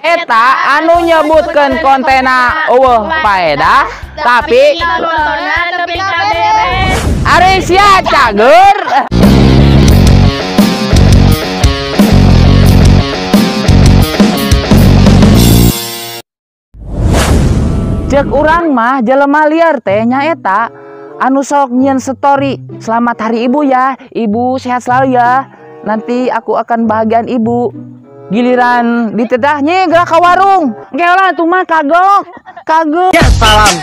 Eta anu nyebutkeun kontena eueuh paedah tapi nontonna tepi ka beres. Ari sia cager. Cek urang mah jelema liar teh nyaeta anu sok nyieun story selamat hari ibu ya, ibu sehat selalu ya, nanti aku akan bahagian ibu. Giliran ditedah nyi gerak ka warung, geula tuh mah kagok, kagok. Ya salam.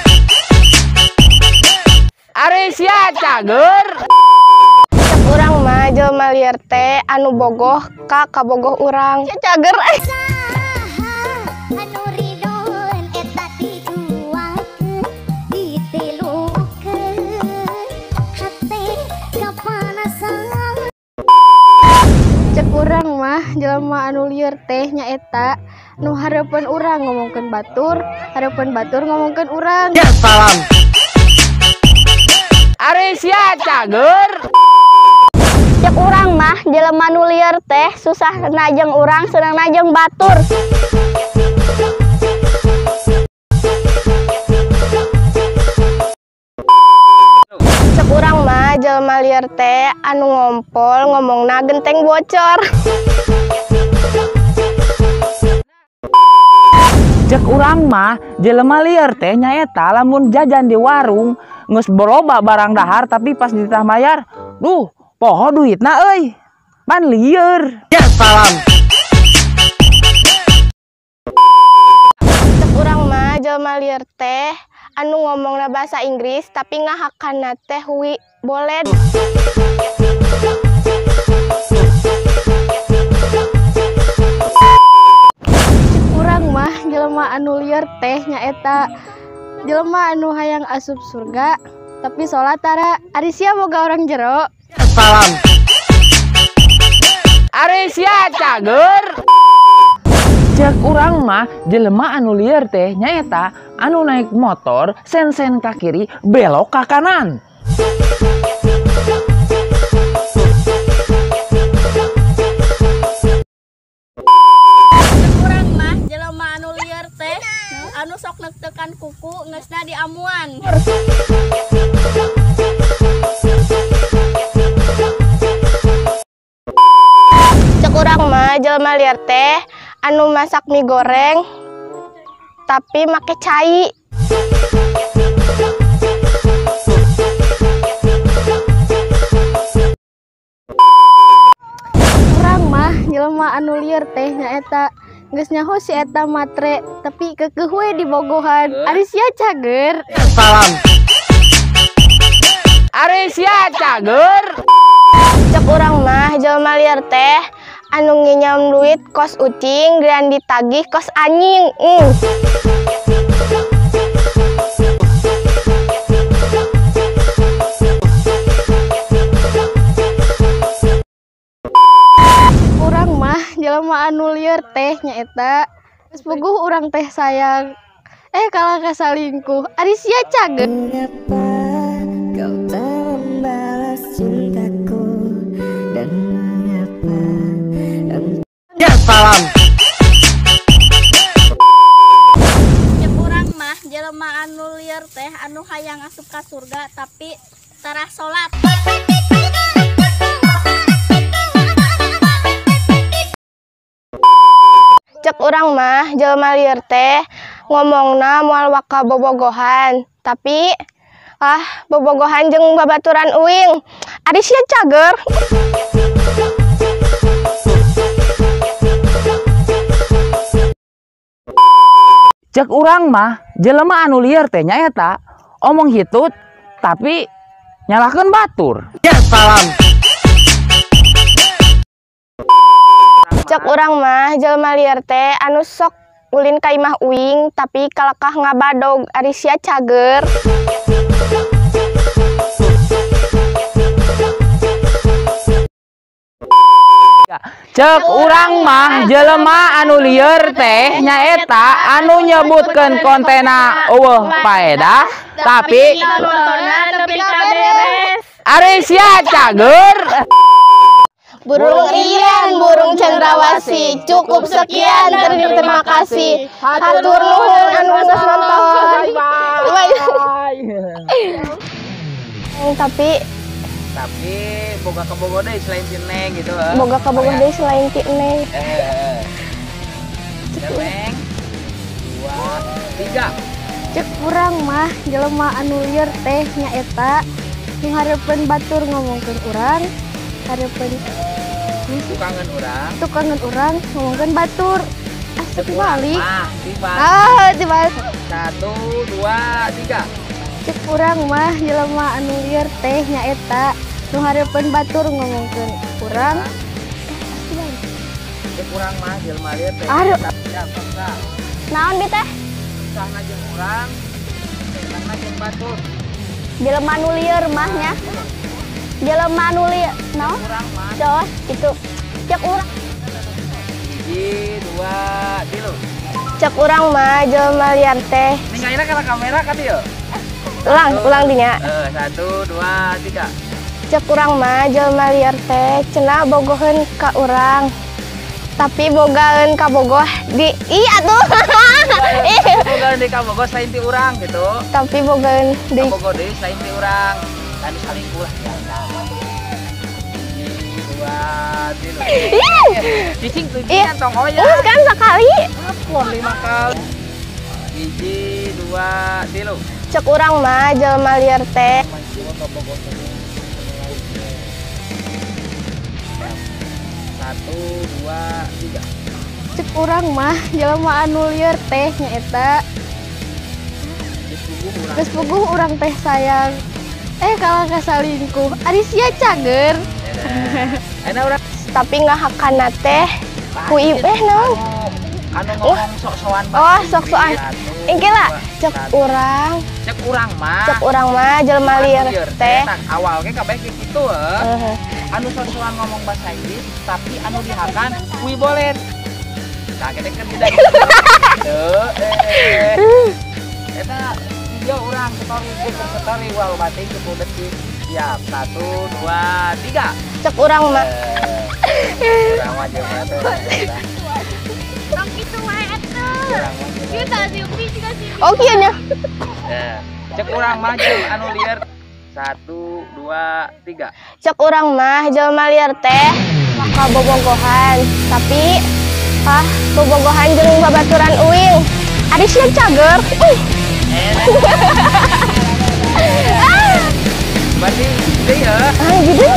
Ari sia cager. Cek urang mah jelema liar teh anu bogoh ka kabogoh urang. Sia cager. Cek urang mah jelema anu lieur teh nyaeta nu hareupeun urang ngomongkeun batur, hareupeun batur ngomongkeun urang. Ya salam. Ari sia cager. Cek urang mah jelema nu lieur teh susah najeng urang seneng najeng batur. Cek urang mah jelema lieur teh anu ngompol ngomongna genteng bocor. Cek urang mah jelema lieur teh nyaeta lamun jajan di warung geus boroba barang dahar tapi pas ditah mayar, duh poho duitna euy. Pan lieur. Ya salam. Cek urang mah jelema lieur teh anu ngomongna bahasa Inggris tapi ngahakanna teh hui boled. Cek urang mah jelema anu lieur teh nyaeta jelema anu hayang asup surga tapi salat tara. Ari sia boga orang jero. Ya salam. Ari sia cager. Cek urang mah jelema anu lieur teh nyaeta anu naik motor sen-sen ka kiri belok ka kanan. Cek urang mah jelema anu lieur teh anu sok neuktekan kuku geusna diamuan. Cek urang mah jelema lieur teh anu masak mie goreng tapi make cai. Urang mah jelema anu lieur teh nyaeta geus nyaho si eta matre tapi keukeuh we dibogohan. Ari sia cager. Ya salam. Ari sia cager. Cek urang mah jelema lieur teh anu nginyam duit kos ucing dan ditagih kos anjing. Urang mah jelema anu lieur teh nyaeta geus puguh urang teh sayang kalah ka salingkuh. Ari sia cager. Mengapa kau tak membalas cintaku dan mengapa? Ya salam. Cek urang mah jelema anu lieur teh anu hayang asup ka surga tapi tara salat. Cek urang mah jelema lieur teh ngomongna moal waka bobogohan tapi bobogohan jeung babaturan uing. Ari sia cager. Cek urang mah jelema anu lieur teh nyaeta omong hitut tapi nyalahkeun batur. Ya salam. Cek urang mah jelema lieur teh anu sok ulin ka imah uing tapi kalakah ngabadog. Ari sia cager. Cek urang mah jelema anu lieur teh nyaeta anu nyebutkeun kontena eueuh paedah tapi nontonna tepi ka beres. Ari sia cager. Burung Rian, burung cendrawasih. Cukup sekian, terima kasih. Hatur nuhun anu geus nonton. Bye. Tapi boga kabogoh deui selain ti Neng gitu. Boga kabogoh deui selain ti Neng. Neng. 2, 3. Cek urang mah jelema anu lieur teh nyaeta nu hareupeun batur ngomongkeun urang, hareupeun tukangan urang ngomongkeun batur. Asa tibalik. Ah, tibalik. 1, 2, 3. Cek urang mah jelema anu lieur teh nyaeta nu hareupeun batur ngomongkeun urang. Cek urang mah jelema lieur teh. Naon bi teh? Susahna jeung urang, senangna jeung batur. Jelema nu lieur mah nya. Jelema nu lieur, naon? Cos gitu. Cek urang. 1, 2, 3. Cek urang mah jelema lieur teh. Ninggalina kana kamera ka dieu. Ulang dinya. 1, 2, 3. Cek urang mah jelema lieur teh cenah bogoheun ka urang. Tapi bogaeun kabogoh di iya tuh. Bogaeun di kabogoh selain ti urang gitu. Tapi bogaeun di kabogoh deui selain ti urang. Tadi salingkuh lah biasa. 1, 2, 3. Cicing tujuan tong oya. Kan sekali. Apon 5 kali. 1, 2, 3. Cek urang mah jelema lieur teh. 1, 2, 3. Cek urang mah jelema anu lieur teh nyaeta geus puguh urang teh sayang. Kalah ka salingkuh. Ari sia cager. Tapi ngahakana teh ku ibeh naon? Anu ngomong sok-sokan. Oh, sok-sokan. Engke lah cek urang. Cek urang mah. Cek urang mah jelema lieur teh. Awal ge kabeh kitu heuh. Anu sok-sokan ngomong bahasa Inggris tapi anu dihakan kui bolet. Nah, kita kan tidak gitu. Eta video urang story story wah batin cukup detik. Siap, 1, 2, 3. Cek urang mah. Urang mah jelema teh. Tong kitu wae atuh. Kita si juga sih. Oh kieu nya. Cek urang mah jeung anu lieur. 1, 2, 3. Cek urang mah jelema lieur teh maka bobogohan, tapi bobogohan jeung babaturan uing. Ari sia cager. Berarti deui ya. Ah, gitu.